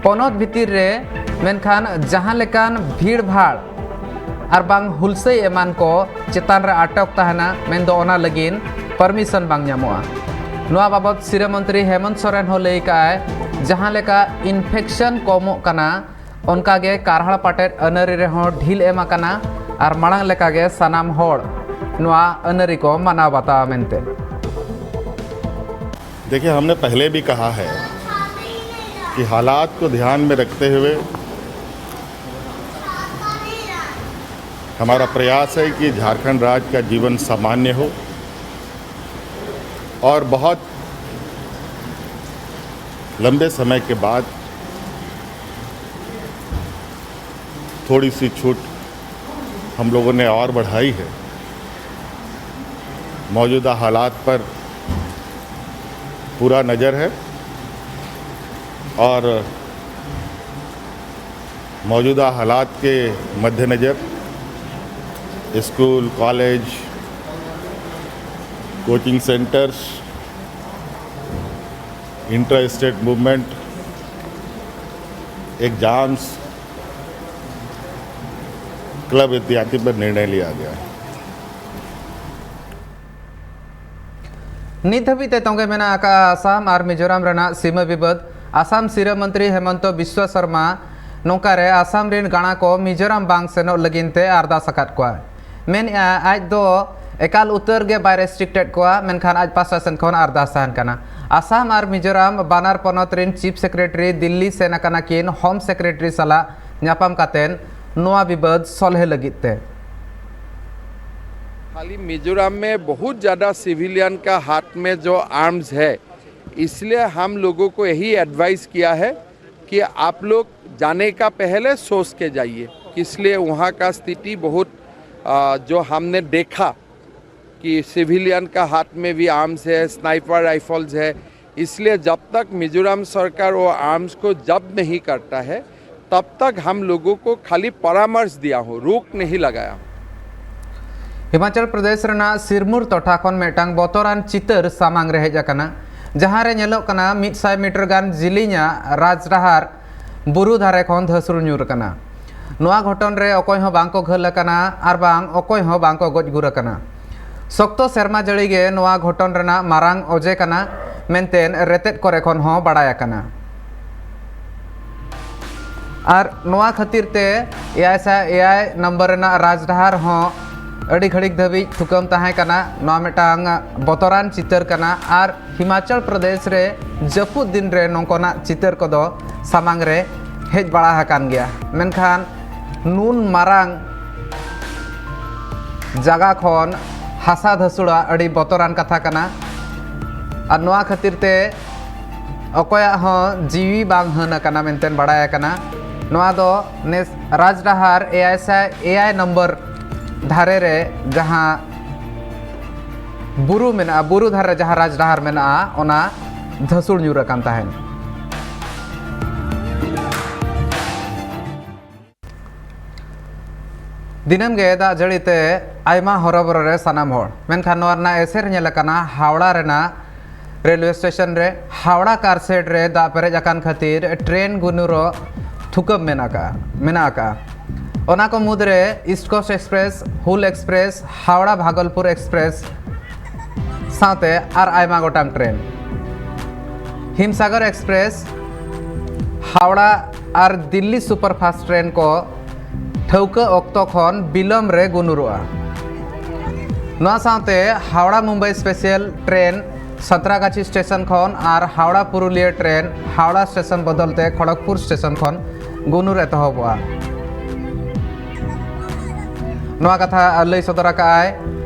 ᱯᱚᱱᱚᱛ ᱵᱷᱤᱛᱤᱨ ᱨᱮ ᱢᱮᱱᱠᱷᱟᱱ ᱡᱟᱦᱟᱸ ᱞᱮᱠᱟᱱ ᱵᱷᱤᱲ ᱵᱷᱟᱲ ᱟᱨ ᱵᱟᱝ ᱦᱩᱞᱥᱟᱹᱭ ᱮᱢᱟᱱ ᱠᱚ ᱪᱮᱛᱟᱱ ᱨᱮ ᱟᱴᱚᱠ ᱛᱟᱦᱮᱱᱟ, ᱢᱮᱱᱫᱚ ᱚᱱᱟ ᱞᱟᱹᱜᱤᱫ ᱯᱟᱨᱢᱤᱥᱚᱱ ᱵᱟᱝ ᱧᱟᱢᱚᱜᱼᱟ᱾ ᱱᱚᱣᱟ ᱵᱟᱵᱚᱛ ᱥᱤᱨᱟᱹ ᱢᱚᱱᱛᱨᱤ ᱦᱮᱢᱚᱱᱛ ᱥᱚᱨᱮᱱ ᱦᱚᱸ ᱞᱟᱹᱭ ᱠᱟᱜᱼᱟᱭ, ᱡᱟᱦᱟᱸ ᱞᱮᱠᱟ ᱤᱱᱯᱷᱮᱠᱥᱚᱱ ᱠᱚᱢᱚᱜ ᱠᱟᱱᱟ, ᱚᱱᱠᱟᱜᱮ ᱠᱟᱨᱦᱟᱲ ᱯᱟᱴᱮᱫ ᱟᱹᱱᱟᱹᱨᱤ ᱨᱮᱦᱚᱸ ᱰᱷᱤᱞ ᱮᱢ ᱟᱠᱟᱱᱟ ᱟᱨ ᱢᱟᱲᱟᱝ ᱞᱮᱠᱟᱜᱮ ᱥᱟᱱᱟᱢ ᱦᱚᱲ ᱱᱚᱣᱟ ᱟᱹᱱᱟᱹᱨᱤ ᱠᱚ ᱢᱟᱱᱟᱣ ᱵᱟᱛᱟᱣᱟ ᱢᱮᱱᱛᱮ᱾ देखिए, हमने पहले भी कहा है कि हालात को ध्यान में रखते हुए हमारा प्रयास है कि झारखंड राज्य का जीवन सामान्य हो और बहुत लंबे समय के बाद थोड़ी सी छूट हम लोगों ने और बढ़ाई है। मौजूदा हालात पर पूरा नज़र है और मौजूदा हालात के मद्देनज़र school, college, coaching centres, inter state movement, exams, club इत्यादि पर निर्णय लिया गया है। ᱱᱤᱛ ᱫᱷᱟᱹᱵᱤᱡ ᱛᱮ ᱛᱚᱸᱜᱮ ᱢᱮᱱᱟᱜ ᱟᱠᱟᱫ ᱟᱥᱟᱢ ᱟᱨ ᱢᱤᱡᱳᱨᱟᱢ ᱨᱮᱱᱟᱜ ᱥᱤᱢᱟᱹ ᱵᱤᱵᱟᱹᱫ᱾ ᱟᱥᱟᱢ ᱥᱤᱨᱟᱹ ᱢᱚᱱᱛᱨᱤ ᱦᱮᱢᱚᱱᱛᱚ ᱵᱤᱥᱣᱟ ᱥᱚᱨᱢᱟ ᱱᱚᱝᱠᱟ ᱨᱮ ᱟᱥᱟᱢ ᱨᱮᱱ ᱜᱟᱬᱟ ᱠᱚ ᱢᱤᱡᱳᱨᱟᱢ ᱵᱟᱝ ᱥᱮᱱᱚᱜ ᱞᱟᱹᱜᱤᱫ ᱛᱮ ᱟᱨᱫᱟᱥ ᱟᱠᱟᱫ ᱠᱚᱣᱟ᱾ ᱢᱮᱱᱮᱫᱼᱟ, ᱟᱡ ᱫᱚ ᱮᱠᱟᱞ ᱩᱛᱟᱹᱨ ᱜᱮ ᱵᱟᱭ ᱨᱮᱥᱴᱨᱤᱠᱴᱮᱰ ᱠᱚᱣᱟ, ᱢᱮᱱᱠᱷᱟᱱ ᱟᱡ ᱯᱟᱥᱴᱟ ᱥᱮᱱ ᱠᱷᱚᱱ ᱟᱨᱫᱟᱥ ᱛᱟᱦᱮᱱ ᱠᱟᱱᱟ᱾ ᱟᱥᱟᱢ ᱟᱨ ᱢᱤᱡᱳᱨᱟᱢ ᱵᱟᱱᱟᱨ ᱯᱚᱱᱚᱛ ᱨᱮᱱ ᱪᱤᱯ ᱥᱮᱠᱨᱮᱴᱟᱨᱤ ᱫᱤᱞᱞᱤ ᱥᱮᱱ ᱟᱠᱟᱱᱟ ᱠᱤᱱ ᱦᱳᱢ ᱥᱮᱠᱨᱮᱴᱟᱨᱤ ᱥᱟᱞᱟᱜ ᱧᱟᱯᱟᱢ ᱠᱟᱛᱮ ᱱᱚᱣᱟ ᱵᱤᱵᱟᱹᱫ ᱥᱚᱞᱦᱮ ᱞᱟᱹᱜᱤᱫ ᱛᱮ᱾ खाली मिजोरम में बहुत ज़्यादा सिविलियन का हाथ में जो आर्म्स है, इसलिए हम लोगों को यही एडवाइस किया है कि आप लोग जाने का पहले सोच के जाइए। इसलिए वहाँ का स्थिति बहुत, आ, जो हमने देखा, कि सिविलियन का हाथ में भी आर्म्स है, स्नाइपर राइफल्स है, इसलिए जब तक मिजोरम सरकार वो आर्म्स को जब्त नहीं करता है, तब तक हम लोगों को खाली परामर्श दिया हूँ, रोक नहीं लगाया। ᱦᱤᱢᱟᱪᱚᱞ ᱯᱨᱚᱫᱮᱥ ᱨᱮᱱᱟᱜ ᱥᱤᱨᱢᱩᱨ ᱴᱚᱴᱷᱟ ᱠᱷᱚᱱ ᱢᱤᱫᱴᱟᱝ ᱵᱚᱛᱚᱨᱟᱱ ᱪᱤᱛᱟᱹᱨ ᱥᱟᱢᱟᱝ ᱨᱮ ᱦᱮᱡ ᱟᱠᱟᱱᱟ, ᱡᱟᱦᱟᱸ ᱨᱮ ᱧᱮᱞᱚᱜ ᱠᱟᱱᱟ ᱢᱤᱫ ᱥᱟᱭ ᱢᱤᱴᱟᱨ ᱜᱟᱱ ᱡᱤᱞᱤᱧᱟ ᱨᱟᱡᱽᱰᱟᱦᱟᱨ ᱵᱩᱨᱩ ᱫᱷᱟᱨᱮ ᱠᱷᱚᱱ ᱫᱷᱟᱹᱥᱩᱲ ᱧᱩᱨ ᱟᱠᱟᱱᱟ᱾ ᱱᱚᱣᱟ ᱜᱷᱚᱴᱚᱱ ᱨᱮ ᱚᱠᱚᱭ ᱦᱚᱸ ᱵᱟᱝ ᱠᱚ ᱜᱷᱟᱹᱞ ᱟᱠᱟᱱᱟ ᱟᱨ ᱵᱟᱝ ᱚᱠᱚᱭ ᱦᱚᱸ ᱵᱟᱝ ᱠᱚ ᱜᱚᱡ ᱜᱩᱨ ᱟᱠᱟᱱᱟ᱾ ᱥᱚᱠᱛᱚ ᱥᱮᱨᱢᱟ ᱡᱟᱹᱲᱤ ᱜᱮ ᱱᱚᱣᱟ ᱜᱷᱚᱴᱚᱱ ᱨᱮᱱᱟᱜ ᱢᱟᱨᱟᱝ ᱚᱡᱮ ᱠᱟᱱᱟ ᱢᱮᱱᱛᱮ ᱨᱮᱛᱮᱫ ᱠᱚᱨᱮ ᱠᱷᱚᱱ ᱦᱚᱸ ᱵᱟᱲᱟᱭ ᱟᱠᱟᱱᱟ᱾ ᱟᱨ ᱱᱚᱣᱟ ᱠᱷᱟᱹᱛᱤᱨ ᱛᱮ ᱮᱭᱟᱭ ᱥᱟᱭ ᱮᱭᱟᱭ ᱱᱚᱢᱵᱚᱨ ᱨᱮᱱᱟᱜ ᱨᱟᱡᱽᱰᱟᱦᱟᱨ ᱦᱚᱸ ᱟᱹᱰᱤ ᱜᱷᱟᱹᱲᱤᱠ ᱫᱷᱟᱹᱵᱤᱡ ᱛᱷᱩᱠᱟᱹᱢ ᱛᱟᱦᱮᱸ ᱠᱟᱱᱟ᱾ ᱱᱚᱣᱟ ᱢᱤᱫᱴᱟᱝ ᱵᱚᱛᱚᱨᱟᱱ ᱪᱤᱛᱟᱹᱨ ᱠᱟᱱᱟ᱾ ᱟᱨ ᱦᱤᱢᱟᱪᱚᱞ ᱯᱨᱚᱫᱮᱥ ᱨᱮ ᱡᱟᱹᱯᱩᱫ ᱫᱤᱱ ᱨᱮ ᱱᱚᱝᱠᱟᱱᱟᱜ ᱪᱤᱛᱟᱹᱨ ᱠᱚᱫᱚ ᱥᱟᱢᱟᱝ ᱨᱮ ᱦᱮᱡ ᱵᱟᱲᱟ ᱟᱠᱟᱱ ᱜᱮᱭᱟ, ᱢᱮᱱᱠᱷᱟᱱ ᱱᱩᱱ ᱢᱟᱨᱟᱝ ᱡᱟᱭᱜᱟ ᱠᱷᱚᱱ ᱦᱟᱥᱟ ᱫᱷᱟᱹᱥᱩᱲᱟ ᱟᱹᱰᱤ ᱵᱚᱛᱚᱨᱟᱱ ᱠᱟᱛᱷᱟ ᱠᱟᱱᱟ᱾ ᱟᱨ ᱱᱚᱣᱟ ᱠᱷᱟᱹᱛᱤᱨ ᱛᱮ ᱚᱠᱚᱭᱟᱜ ᱦᱚᱸ ᱡᱤᱣᱤ ᱵᱟᱝ ᱦᱟᱹᱱ ᱟᱠᱟᱱᱟ ᱢᱮᱱᱛᱮ ᱵᱟᱲᱟᱭ ᱟᱠᱟᱱᱟ᱾ ᱱᱚᱣᱟ ᱫᱚ ᱱᱮᱥ ᱨᱟᱡᱽᱰᱟᱦᱟᱨ ᱮᱭᱟᱭ ᱥᱟᱭ ᱮᱭᱟᱭ ᱱᱚᱢᱵᱚᱨ ᱫᱷᱟᱨᱮ ᱨᱮ ᱡᱟᱦᱟᱸ ᱵᱩᱨᱩ ᱢᱮᱱᱟᱜᱼᱟ, ᱵᱩᱨᱩ ᱫᱷᱟᱨᱮ ᱨᱮ ᱡᱟᱦᱟᱸ ᱨᱟᱡᱽᱰᱟᱦᱟᱨ ᱢᱮᱱᱟᱜᱼᱟ, ᱚᱱᱟ ᱫᱷᱟᱹᱥᱩᱲ ᱧᱩᱨ ᱟᱠᱟᱱ ᱛᱟᱦᱮᱸᱫ᱾ ᱫᱤᱱᱟᱹᱢ ᱜᱮ ᱫᱟᱜ ᱡᱟᱹᱲᱤ ᱛᱮ ᱟᱭᱢᱟ ᱦᱚᱨᱚᱵᱚᱨᱚ ᱨᱮ ᱥᱟᱱᱟᱢ ᱦᱚᱲ, ᱢᱮᱱᱠᱷᱟᱱ ᱱᱚᱣᱟ ᱨᱮᱱᱟᱜ ᱮᱥᱮᱨ ᱧᱮᱞ ᱟᱠᱟᱱᱟ ᱦᱟᱣᱲᱟ ᱨᱮᱱᱟᱜ ᱨᱮᱞᱣᱮ ᱥᱴᱮᱥᱚᱱ ᱨᱮ᱾ ᱦᱟᱣᱲᱟ ᱠᱟᱨ ᱥᱮᱰ ᱨᱮ ᱫᱟᱜ ᱯᱮᱨᱮᱡ ᱟᱠᱟᱱ ᱠᱷᱟᱹᱛᱤᱨ ᱴᱨᱮᱱ ᱜᱩᱱᱩᱨᱚᱜ ᱛᱷᱩᱠᱟᱹᱢ ᱢᱮᱱᱟᱜ ᱟᱠᱟᱫᱼᱟ, ᱢᱮᱱᱟᱜ ᱟᱠᱟᱫᱼᱟ᱾ ᱚᱱᱟ ᱠᱚ ᱢᱩᱫᱽᱨᱮ east coast express, Hul express, Howrah Bhagalpur express ᱥᱟᱶᱛᱮ ᱟᱨ ᱟᱭᱢᱟ ᱜᱚᱴᱟᱝ ᱴᱨᱮᱱ᱾ ᱦᱤᱢᱥᱟᱜᱚᱨ ᱮᱠᱥᱯᱨᱮᱥ, ᱦᱟᱣᱲᱟ ᱟᱨ ᱫᱤᱞᱞᱤ ᱥᱩᱯᱟᱨ ᱯᱷᱟᱥᱴ ᱴᱨᱮᱱ ᱠᱚ ᱴᱷᱟᱹᱣᱠᱟᱹ ᱚᱠᱛᱚ ᱠᱷᱚᱱ ᱵᱤᱞᱚᱢ ᱨᱮ ᱜᱩᱱᱩᱨᱚᱜᱼᱟ᱾ ᱱᱚᱣᱟ ᱥᱟᱶᱛᱮ Howrah Mumbai special train Santragachhi station ᱠᱷᱚᱱ ᱟᱨ ᱦᱟᱣᱲᱟ ᱯᱩᱨᱩᱞᱤᱭᱟᱹ ᱴᱨᱮᱱ ᱦᱟᱣᱲᱟ ᱥᱴᱮᱥᱚᱱ ᱵᱚᱫᱚᱞ ᱛᱮ ᱠᱷᱚᱲᱚᱜᱽᱯᱩᱨ ᱥᱴᱮᱥᱚᱱ ᱠᱷᱚᱱ ᱜᱩᱱᱩᱨ ᱮᱛᱚᱦᱚᱵᱚᱜᱼᱟ᱾ ᱱᱚᱣᱟ ᱠᱟᱛᱷᱟ ᱞᱟᱹᱭ ᱥᱚᱫᱚᱨ ᱟᱠᱟᱫᱼᱟᱭ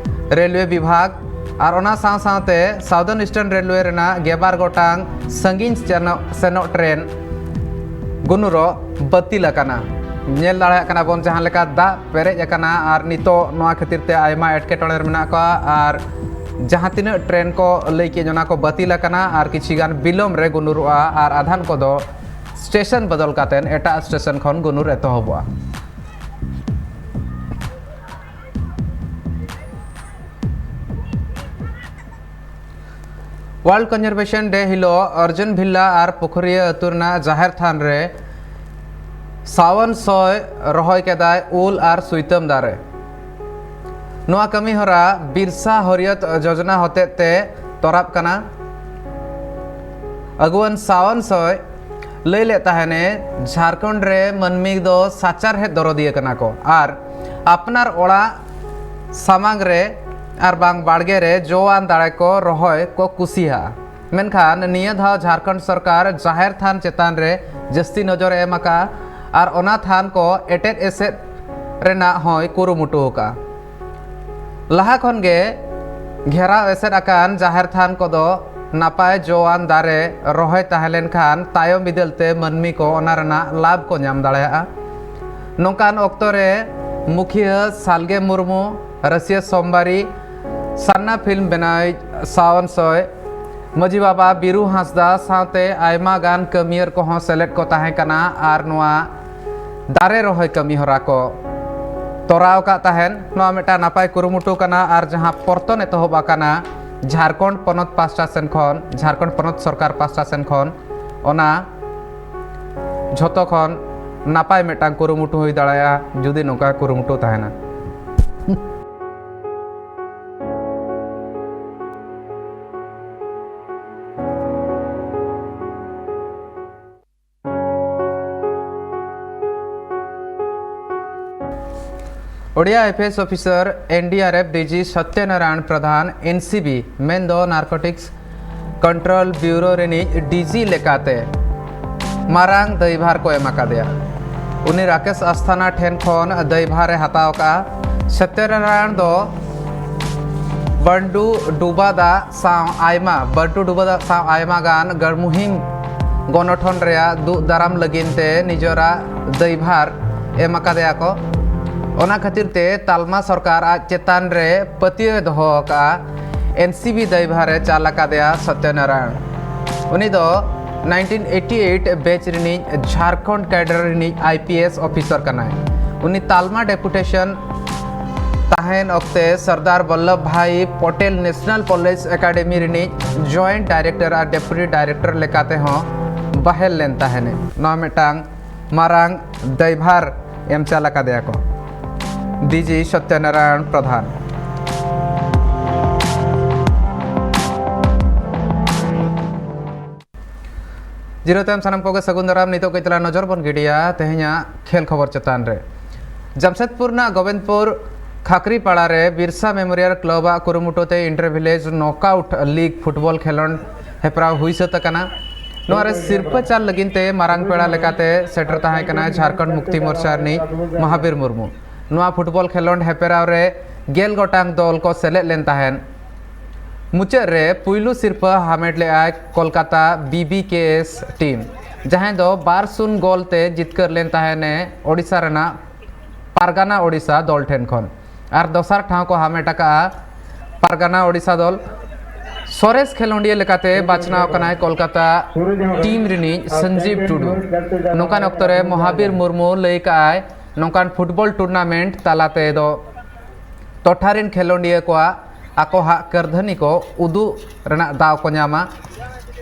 ᱨᱮᱞᱣᱮ ᱵᱤᱵᱷᱟᱜᱽ᱾ ᱟᱨ ᱚᱱᱟ ᱥᱟᱶ ᱥᱟᱶᱛᱮ ᱥᱟᱣᱫᱟᱨᱱ ᱤᱥᱴᱟᱨᱱ ᱨᱮᱞᱣᱮ ᱨᱮᱱᱟᱜ ᱜᱮᱞᱵᱟᱨ ᱜᱚᱴᱟᱝ ᱥᱟᱺᱜᱤᱧ ᱥᱮᱱᱚᱜ, ᱥᱮᱱᱚᱜ ᱴᱨᱮᱱ ᱜᱩᱱᱩᱨᱚᱜ ᱵᱟᱹᱛᱤᱞ ᱟᱠᱟᱱᱟ᱾ ᱧᱮᱞ ᱫᱟᱲᱮᱭᱟᱜ ᱠᱟᱱᱟ ᱵᱚᱱ ᱡᱟᱦᱟᱸ ᱞᱮᱠᱟ ᱫᱟᱜ ᱯᱮᱨᱮᱡ ᱟᱠᱟᱱᱟ, ᱟᱨ ᱱᱤᱛᱚᱜ ᱱᱚᱣᱟ ᱠᱷᱟᱹᱛᱤᱨ ᱛᱮ ᱟᱭᱢᱟ ᱮᱴᱠᱮᱴᱚᱬᱮ ᱨᱮ ᱢᱮᱱᱟᱜ ᱠᱚᱣᱟ, ᱟᱨ ᱡᱟᱦᱟᱸ ᱛᱤᱱᱟᱹᱜ ᱴᱨᱮᱱ ᱠᱚ ᱞᱟᱹᱭ ᱠᱮᱫ ᱚᱱᱟ ᱠᱚ ᱵᱟᱹᱛᱤᱞ ᱟᱠᱟᱱᱟ, ᱟᱨ ᱠᱤᱪᱷᱤ ᱜᱟᱱ ᱵᱤᱞᱚᱢ ᱨᱮ ᱜᱩᱱᱩᱨᱚᱜᱼᱟ, ᱟᱨ ᱟᱫᱷᱟᱱ ᱠᱚᱫᱚ ᱥᱴᱮᱥᱚᱱ ᱵᱚᱫᱚᱞ ᱠᱟᱛᱮ ᱮᱴᱟᱜ ᱥᱴᱮᱥᱚᱱ ᱠᱷᱚᱱ ᱜᱩᱱᱩᱨ ᱮᱛᱚᱦᱚᱵᱚᱜᱼᱟ᱾ ᱳᱣᱟᱨᱞᱰ ᱠᱚᱱᱡᱟᱨᱵᱷᱮᱥᱚᱱ ᱰᱮ ᱦᱤᱞᱳᱜ ᱚᱨᱡᱩᱱ ᱵᱷᱤᱞᱞᱟ ᱟᱨ ᱯᱩᱠᱷᱩᱨᱤᱭᱟᱹ ᱟᱹᱛᱩ ᱨᱮᱱᱟᱜ ᱡᱟᱦᱮᱨ ᱛᱷᱟᱱ ᱨᱮ ᱥᱟᱣᱚᱱ ᱥᱚᱭ ᱨᱚᱦᱚᱭ ᱠᱮᱫᱟᱭ ᱩᱞ ᱟᱨ ᱥᱩᱭᱛᱟᱹᱢ ᱫᱟᱨᱮ᱾ ᱱᱚᱣᱟ ᱠᱟᱹᱢᱤ ᱦᱚᱨᱟ ᱵᱤᱨᱥᱟ ᱦᱚᱨᱤᱭᱚᱛ ᱡᱳᱡᱚᱱᱟ ᱦᱚᱛᱮᱡ ᱛᱮ ᱛᱚᱨᱟᱵ ᱠᱟᱱᱟ᱾ ᱟᱹᱜᱩᱣᱟᱹᱱ ᱥᱟᱣᱚᱱ ᱥᱚᱭ ᱞᱟᱹᱭ ᱞᱮᱫ ᱛᱟᱦᱮᱱᱮ, ᱡᱷᱟᱲᱠᱷᱚᱸᱰ ᱨᱮ ᱢᱟᱹᱱᱢᱤ ᱫᱚ ᱥᱟᱪᱟᱨᱦᱮᱫ ᱫᱚᱨᱚᱫᱤᱭᱟᱹ ᱠᱟᱱᱟ ᱠᱚ ᱟᱨ ᱟᱯᱱᱟᱨ ᱚᱲᱟᱜ ᱥᱟᱢᱟᱝ ᱨᱮ ᱟᱨ ᱵᱟᱝ ᱵᱟᱲᱜᱮ ᱨᱮ ᱡᱚᱣᱟᱱ ᱫᱟᱨᱮ ᱠᱚ ᱨᱚᱦᱚᱭ ᱠᱚ ᱠᱩᱥᱤᱭᱟᱜᱼᱟ᱾ ᱢᱮᱱᱠᱷᱟᱱ ᱱᱤᱭᱟᱹ ᱫᱷᱟᱣ ᱡᱷᱟᱲᱠᱷᱚᱸᱰ ᱥᱚᱨᱠᱟᱨ ᱡᱟᱦᱮᱨ ᱛᱷᱟᱱ ᱪᱮᱛᱟᱱ ᱨᱮ ᱡᱟᱹᱥᱛᱤ ᱱᱚᱡᱚᱨ ᱮ ᱮᱢ ᱟᱠᱟᱫᱼᱟ ᱟᱨ ᱚᱱᱟ ᱛᱷᱟᱱ ᱠᱚ ᱮᱴᱮᱫ ᱮᱥᱮᱫ ᱨᱮᱱᱟᱜ ᱦᱚᱸᱭ ᱠᱩᱨᱩᱢᱩᱴᱩ ᱟᱠᱟᱫᱼᱟ᱾ ᱞᱟᱦᱟ ᱠᱷᱚᱱ ᱜᱮ ᱜᱷᱮᱨᱟᱣ ᱮᱥᱮᱫ ᱟᱠᱟᱱ ᱡᱟᱦᱮᱨ ᱛᱷᱟᱱ ᱠᱚᱫᱚ ᱱᱟᱯᱟᱭ ᱡᱚᱣᱟᱱ ᱫᱟᱨᱮ ᱨᱚᱦᱚᱭ ᱛᱟᱦᱮᱸ ᱞᱮᱱᱠᱷᱟᱱ ᱛᱟᱭᱚᱢ ᱵᱤᱫᱟᱹᱞ ᱛᱮ ᱢᱟᱹᱱᱢᱤ ᱠᱚ ᱚᱱᱟ ᱨᱮᱱᱟᱜ ᱞᱟᱵᱷ ᱠᱚ ᱧᱟᱢ ᱫᱟᱲᱮᱭᱟᱜᱼᱟ᱾ ᱱᱚᱝᱠᱟᱱ ᱚᱠᱛᱚ ᱨᱮ ᱢᱩᱠᱷᱤᱭᱟᱹ ᱥᱟᱞᱜᱮ ᱢᱩᱨᱢᱩ, ᱨᱟᱹᱥᱤᱭᱟᱹ ᱥᱳᱢᱵᱟᱨᱤ, ᱥᱟᱨᱱᱟ ᱯᱷᱤᱞᱢ ᱵᱮᱱᱟᱣᱤᱡ ᱥᱟᱣᱚᱱ ᱥᱚᱭ, ᱢᱟᱹᱡᱷᱤ ᱵᱟᱵᱟ ᱵᱤᱨᱩ ᱦᱟᱸᱥᱫᱟ ᱥᱟᱶᱛᱮ ᱟᱭᱢᱟ ᱜᱟᱱ ᱠᱟᱹᱢᱤᱭᱟᱹᱨ ᱠᱚᱦᱚᱸ ᱥᱮᱞᱮᱫ ᱠᱚ ᱛᱟᱦᱮᱸ ᱠᱟᱱᱟ ᱟᱨ ᱱᱚᱣᱟ ᱫᱟᱨᱮ ᱨᱚᱦᱚᱭ ᱠᱟᱹᱢᱤ ᱦᱚᱨᱟ ᱠᱚ ᱛᱚᱨᱟᱣ ᱟᱠᱟᱫ ᱛᱟᱦᱮᱱ᱾ ᱱᱚᱣᱟ ᱢᱤᱫᱴᱟᱝ ᱱᱟᱯᱟᱭ ᱠᱩᱨᱩᱢᱩᱴᱩ ᱠᱟᱱᱟ ᱟᱨ ᱡᱟᱦᱟᱸ ᱯᱚᱨᱛᱚᱱ ᱮᱛᱚᱦᱚᱵ ᱟᱠᱟᱱᱟ ᱡᱷᱟᱲᱠᱷᱚᱸᱰ ᱯᱚᱱᱚᱛ ᱯᱟᱦᱴᱟ ᱥᱮᱱ ᱠᱷᱚᱱ, ᱡᱷᱟᱲᱠᱷᱚᱸᱰ ᱯᱚᱱᱚᱛ ᱥᱚᱨᱠᱟᱨ ᱯᱟᱦᱴᱟ ᱥᱮᱱ ᱠᱷᱚᱱ, ᱚᱱᱟ ᱡᱷᱚᱛᱚ ᱠᱷᱚᱱ ᱱᱟᱯᱟᱭ ᱢᱤᱫᱴᱟᱝ ᱠᱩᱨᱩᱢᱩᱴᱩ ᱦᱩᱭ ᱫᱟᱲᱮᱭᱟᱜᱼᱟ ᱡᱩᱫᱤ ᱱᱚᱝᱠᱟ ᱠᱩᱨᱩᱢᱩᱴᱩ ᱛᱟᱦᱮᱱᱟ᱾ Odia I P S officer, ᱮᱱ ᱰᱤ ᱟᱨ ᱮᱯᱷ ᱰᱤ ᱡᱤ ᱥᱚᱛᱭᱚᱱᱟᱨᱟᱭᱚᱬ ᱯᱨᱚᱫᱷᱟᱱ, ᱮᱱ ᱥᱤ ᱵᱤ, ᱢᱮᱱᱫᱚ ᱱᱟᱨᱠᱳᱴᱤᱠᱥ ᱠᱚᱱᱴᱨᱳᱞ ᱵᱤᱣᱨᱳ ᱨᱤᱱᱤᱡ ᱰᱤ ᱡᱤ ᱞᱮᱠᱟᱛᱮ ᱢᱟᱨᱟᱝ ᱫᱟᱹᱭᱵᱷᱟᱨ ᱠᱚ ᱮᱢ ᱟᱠᱟᱫᱮᱭᱟ᱾ ᱩᱱᱤ ᱨᱟᱠᱮᱥ ᱟᱥᱛᱷᱟᱱᱟ ᱴᱷᱮᱱ ᱠᱷᱚᱱ ᱫᱟᱹᱭᱵᱷᱟᱨ ᱮ ᱦᱟᱛᱟᱣ ᱟᱠᱟᱫᱼᱟ᱾ ᱥᱚᱛᱭᱚᱱᱟᱨᱟᱭᱚᱬ ᱫᱚ ᱵᱟᱱᱰᱩ ᱰᱩᱵᱟ ᱫᱟᱜ ᱥᱟᱶ ᱟᱭᱢᱟ, ᱵᱟᱱᱰᱩ ᱰᱩᱵᱟ ᱫᱟᱜ ᱥᱟᱶ ᱟᱭᱢᱟ ᱜᱟᱱ ᱜᱟᱲᱢᱩᱦᱤᱢ ᱜᱚᱱᱚᱴᱷᱚᱱ ᱨᱮᱭᱟᱜ ᱫᱩᱜ ᱫᱟᱨᱟᱢ ᱞᱟᱹᱜᱤᱫ ᱛᱮ ᱱᱤᱡᱚᱨᱟᱜ ᱫᱟᱹᱭᱵᱷᱟᱨ ᱮᱢ ᱟᱠᱟᱫᱮᱭᱟ ᱠᱚ᱾ ᱚᱱᱟ ᱠᱷᱟᱹᱛᱤᱨ ᱛᱮ ᱛᱟᱞᱢᱟ ᱥᱚᱨᱠᱟᱨ ᱟᱡ ᱪᱮᱛᱟᱱ ᱨᱮ ᱯᱟᱹᱛᱭᱟᱹᱣ ᱮ ᱫᱚᱦᱚ ᱟᱠᱟᱫᱼᱟ᱾ ᱮᱱ ᱥᱤ ᱵᱤ ᱫᱟᱭᱵᱷᱟᱨ ᱮ ᱪᱟᱞ ᱟᱠᱟᱫᱮᱭᱟ ᱥᱚᱛᱭᱚᱱᱟᱨᱟᱭᱚᱬ᱾ ᱩᱱᱤ ᱫᱚ nineteen eighty eight batch ᱨᱤᱱᱤᱡ ᱡᱷᱟᱲᱠᱷᱚᱸᱰ cadre ᱨᱤᱱᱤᱡ I P S officer ᱠᱟᱱᱟᱭ᱾ ᱩᱱᱤ ᱛᱟᱞᱢᱟ deputation ᱛᱟᱦᱮᱱ ᱚᱠᱛᱮ ᱥᱚᱨᱫᱟᱨ ᱵᱚᱞᱞᱚᱵᱷ ᱵᱷᱟᱭ ᱯᱚᱴᱮᱞ National Police Academy ᱨᱤᱱᱤᱡ joint director ᱟᱨ deputy director ᱞᱮᱠᱟᱛᱮ ᱦᱚᱸ ᱵᱟᱦᱮᱞ ᱞᱮᱱ ᱛᱟᱦᱮᱱᱮ᱾ ᱱᱚᱣᱟ ᱢᱤᱫᱴᱟᱝ ᱢᱟᱨᱟᱝ ᱫᱟᱭᱵᱷᱟᱨ ᱮᱢ ᱪᱟᱞ ᱟᱠᱟᱫᱮᱭᱟ ᱠᱚ᱾ ᱰᱤ ᱡᱤ ᱥᱚᱛᱭᱚᱱᱟᱨᱟᱭᱚᱬ ᱯᱨᱚᱫᱷᱟᱱ᱾ ᱡᱤᱨᱟᱹᱣ ᱛᱟᱭᱚᱢ ᱥᱟᱱᱟᱢ ᱠᱚᱜᱮ ᱥᱟᱹᱜᱩᱱ ᱫᱟᱨᱟᱢ᱾ ᱱᱤᱛᱚᱜ ᱠᱟᱹᱡ ᱛᱟᱞᱟᱝ ᱱᱚᱡᱚᱨ ᱵᱚᱱ ᱜᱤᱰᱤᱭᱟ ᱛᱮᱦᱮᱧᱟᱜ ᱠᱷᱮᱞ ᱠᱷᱚᱵᱚᱨ ᱪᱮᱛᱟᱱ ᱨᱮ᱾ ᱡᱟᱢᱥᱮᱫᱽᱯᱩᱨ ᱨᱮᱱᱟᱜ ᱜᱳᱵᱤᱱᱫᱽᱯᱩᱨ ᱠᱷᱟᱠᱨᱤ ᱯᱟᱲᱟ ᱨᱮ ᱵᱤᱨᱥᱟ ᱢᱮᱢᱳᱨᱤᱭᱟᱞ ᱠᱞᱟᱵᱽ ᱟᱜ ᱠᱩᱨᱩᱢᱩᱴᱩ ᱛᱮ ᱤᱱᱴᱟᱨ ᱵᱷᱤᱞᱮᱡᱽ ᱱᱚᱠᱟᱣᱩᱴ ᱞᱤᱜᱽ ᱯᱷᱩᱴᱵᱚᱞ ᱠᱷᱮᱞᱳᱸᱰ ᱦᱮᱯᱨᱟᱣ ᱦᱩᱭ ᱥᱟᱹᱛ ᱟᱠᱟᱱᱟ᱾ ᱱᱚᱣᱟ ᱨᱮ ᱥᱤᱨᱯᱟᱹ ᱪᱟᱞ ᱞᱟᱹᱜᱤᱫ ᱛᱮ ᱢᱟᱨᱟᱝ ᱯᱮᱲᱟ ᱞᱮᱠᱟᱛᱮ ᱥᱮᱴᱮᱨ ᱛᱟᱦᱮᱸ ᱠᱟᱱᱟ ᱡᱷᱟᱲᱠᱷᱚᱸᱰ ᱢᱩᱠᱛᱤ ᱢᱳᱨᱪᱟ ᱨᱤᱱᱤᱡ ᱢᱚᱦᱟᱵᱤᱨ ᱢᱩᱨᱢᱩ᱾ ᱱᱚᱣᱟ ᱯᱷᱩᱴᱵᱚᱞ ᱠᱷᱮᱞᱳᱸᱰ ᱦᱮᱯᱨᱟᱣ ᱨᱮ ᱜᱮᱞ ᱜᱚᱴᱟᱝ ᱫᱚᱞ ᱠᱚ ᱥᱮᱞᱮᱫ ᱞᱮᱱ ᱛᱟᱦᱮᱸᱫ᱾ ᱢᱩᱪᱟᱹᱫ ᱨᱮ ᱯᱩᱭᱞᱩ ᱥᱤᱨᱯᱟᱹ ᱦᱟᱢᱮᱴ ᱞᱮᱫᱼᱟᱭ Kolkata B B K S team, ᱡᱟᱦᱟᱸᱭ ᱫᱚ ᱵᱟᱨ ᱥᱩᱱ ᱜᱳᱞ ᱛᱮ ᱡᱤᱛᱠᱟᱹᱨ ᱞᱮᱱ ᱛᱟᱦᱮᱸᱱᱮ ᱳᱰᱤᱥᱟ ᱨᱮᱱᱟᱜ ᱯᱟᱨᱜᱟᱱᱟ ᱳᱰᱤᱥᱟ ᱫᱚᱞ ᱴᱷᱮᱱ ᱠᱷᱚᱱ᱾ ᱟᱨ ᱫᱚᱥᱟᱨ ᱴᱷᱟᱶ ᱠᱚ ᱦᱟᱢᱮᱴ ᱟᱠᱟᱫᱼᱟ ᱯᱟᱨᱜᱟᱱᱟ ᱳᱰᱤᱥᱟ ᱫᱚᱞ᱾ ᱥᱚᱨᱮᱥ ᱠᱷᱮᱞᱳᱸᱰᱤᱭᱟᱹ ᱞᱮᱠᱟᱛᱮ ᱵᱟᱪᱷᱱᱟᱣ ᱠᱟᱱᱟᱭ ᱠᱳᱞᱠᱟᱛᱟ ᱴᱤᱢ ᱨᱤᱱᱤᱡ ᱥᱚᱧᱡᱤᱵᱽ ᱴᱩᱰᱩ᱾ ᱱᱚᱝᱠᱟᱱ ᱚᱠᱛᱚ ᱨᱮ ᱢᱚᱦᱟᱵᱤᱨ ᱢᱩᱨᱢᱩ ᱞᱟᱹᱭ ᱠᱟᱜᱼᱟᱭ, ᱱᱚᱝᱠᱟᱱ ᱯᱷᱩᱴᱵᱚᱞ ᱴᱩᱨᱱᱟᱢᱮᱱᱴ ᱛᱟᱞᱟ ᱛᱮᱫᱚ ᱴᱚᱴᱷᱟ ᱨᱮᱱ ᱠᱷᱮᱞᱳᱸᱰᱤᱭᱟᱹ ᱠᱚᱣᱟᱜ ᱟᱠᱚ ᱦᱟᱜ ᱠᱟᱹᱨᱫᱷᱟᱹᱱᱤ ᱠᱚ ᱩᱫᱩᱜ ᱨᱮᱱᱟᱜ ᱫᱟᱣ ᱠᱚ ᱧᱟᱢᱟ᱾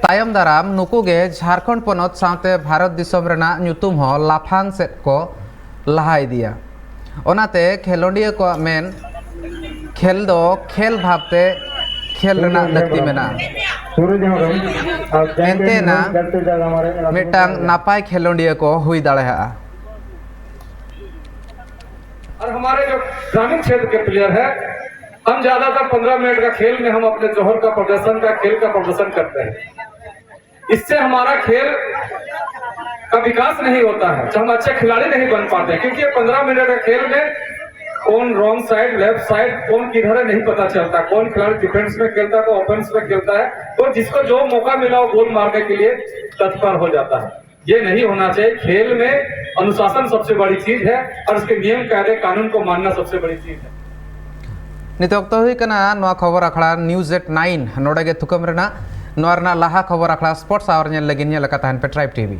ᱛᱟᱭᱚᱢ ᱫᱟᱨᱟᱢ ᱱᱩᱠᱩ ᱜᱮ ᱡᱷᱟᱲᱠᱷᱚᱸᱰ ᱯᱚᱱᱚᱛ ᱥᱟᱶᱛᱮ ᱵᱷᱟᱨᱚᱛ ᱫᱤᱥᱚᱢ ᱨᱮᱱᱟᱜ ᱧᱩᱛᱩᱢ ᱦᱚᱸ ᱞᱟᱯᱷᱟᱝ ᱥᱮᱫ ᱠᱚ ᱞᱟᱦᱟ ᱤᱫᱤᱭᱟ᱾ ᱚᱱᱟᱛᱮ ᱠᱷᱮᱞᱳᱸᱰᱤᱭᱟᱹ ᱠᱚᱣᱟᱜ ᱢᱮᱱ, ᱠᱷᱮᱞ ᱫᱚ ᱠᱷᱮᱞ ᱵᱷᱟᱵᱽᱛᱮ ᱠᱷᱮᱞ ᱨᱮᱱᱟᱜ ᱞᱟᱹᱠᱛᱤ ᱢᱮᱱᱟᱜᱼᱟ᱾ ᱮᱱᱛᱮ ᱱᱟ ᱢᱤᱫᱴᱟᱝ ᱱᱟᱯᱟᱭ ᱠᱷᱮᱞᱳᱸᱰᱤᱭᱟᱹ ᱠᱚ ᱦᱩᱭ ᱫᱟᱲᱮᱭᱟᱜᱼᱟ᱾ और हमारे जो ग्रामीण क्षेत्र के प्लेयर हैं, हम ज्यादातर पन्द्रह मिनट का खेल में हम अपने जौहर का प्रदर्शन, का खेल का प्रदर्शन करते हैं। इससे हमारा खेल का विकास नहीं होता है, तो हम अच्छे खिलाड़ी नहीं बन पाते, क्योंकि ये पन्द्रह मिनट के खेल में कौन रॉन्ग साइड, लेफ्ट साइड, कौन किधर है, नहीं पता चलता। कौन खिलाड़ी डिफेंस में खेलता है, कौन ऑफेंस में खेलता है, तो जिसको जो मौका मिला, वो गोल मारने के लिए तत्पर हो जाता है। ये नहीं होना चाहिए। खेल में अनुशासन सबसे बड़ी चीज है और उसके नियम, कायदे, कानून को मानना सबसे बड़ी चीज है। ᱱᱤᱛᱚᱜ ᱚᱠᱛᱚ ᱦᱩᱭ ᱠᱟᱱᱟ ᱱᱚᱣᱟ ᱠᱷᱚᱵᱚᱨ ᱟᱠᱷᱲᱟ ᱱᱤᱭᱩᱡᱽ ᱮᱴ ᱱᱟᱭᱤᱱ ᱱᱚᱰᱮ ᱜᱮ ᱛᱷᱩᱠᱟᱹᱢ ᱨᱮᱱᱟᱜ᱾ ᱱᱚᱣᱟ ᱨᱮᱱᱟᱜ ᱞᱟᱦᱟ ᱠᱷᱚᱵᱚᱨ ᱟᱠᱷᱲᱟ ᱥᱯᱳᱨᱴᱥ ᱟᱣᱟᱨ ᱧᱮᱞ ᱞᱟᱹᱜᱤᱫ ᱧᱮᱞ ᱟᱠᱟᱫ ᱛᱟᱦᱮᱱ ᱯᱮ ᱴᱨᱟᱭᱤᱵᱽ ᱴᱤᱵᱷᱤ᱾